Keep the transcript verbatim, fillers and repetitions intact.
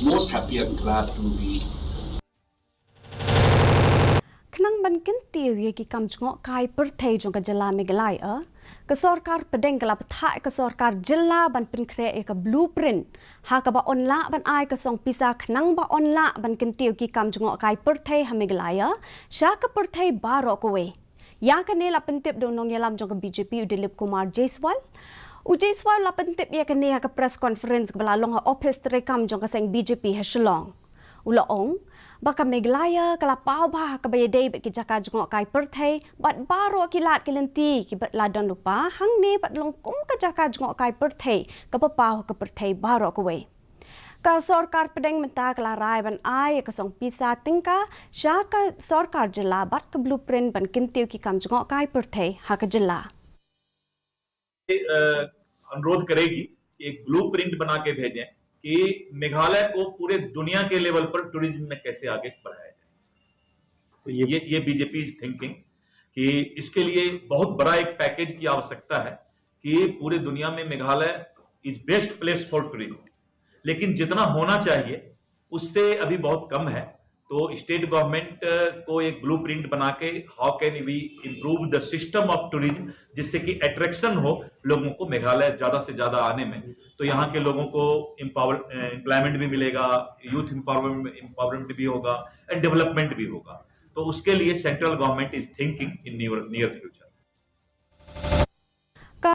Most happy and glad to be. Khnang ban kyntiew ïa ki kam jngohkai pyrthei jong ka jylla Meghalaya, ka sorkar pdeng ka la bthah ka sorkar jylla ban pynkhreh ïa ka blueprint ha kaba yn lah ban ai ka song pisa khnang ba yn lah ban kyntiew ki kam jngohkai pyrthei ha Meghalaya sha ka pyrthei baroh kawei. Ïa kane la pyntip da u nongïalam jong ka B J P u Dilip Kumar Jaiswal. U Jaiswal la pyntip ïa kane ha ka press conference kaba la long ha ophis treikam jong ka seng B J P ha Shillong. U la ong ba ka Meghalaya ka la paw bha ha kaba ïadei bad ki jaka jngohkai pyrthei bad baroh ki lad ki lynti kiba la don lypa hangne bad long kum ka jaka jngohkai pyrthei kaba paw ha ka pyrthei baroh kawei. Ka sorkar pdeng mynta ka la rai ban ai ka song pisa tyngka sha ka sorkar jylla bad ka blueprint ban kyntiew ki kam jngohkai pyrthei ha ka jylla. अनुरोध करेगी कि एक ब्लूप्रिंट बना के भेजें कि मेघालय को पूरे दुनिया के लेवल पर टूरिज्म में कैसे आगे बढ़ाया जाए। तो ये ये बीजेपी इज थिंकिंग कि इसके लिए बहुत बड़ा एक पैकेज की आवश्यकता है कि पूरे दुनिया में मेघालय इज बेस्ट प्लेस फॉर टूरिज्म, लेकिन जितना होना चाहिए उससे अभी बहुत कम है। तो स्टेट गवर्नमेंट को एक ब्लूप्रिंट बना के how can we improve the system of tourism, जिससे कि अट्रैक्शन हो लोगों को मेघालय ज्यादा से ज्यादा आने में। तो यहाँ के लोगों को एम्पावर एम्प्लॉयमेंट भी मिलेगा, यूथ एम्पावरमेंट एम्पावरमेंट भी होगा एंड डेवलपमेंट भी होगा। तो उसके लिए central government is thinking in near near future।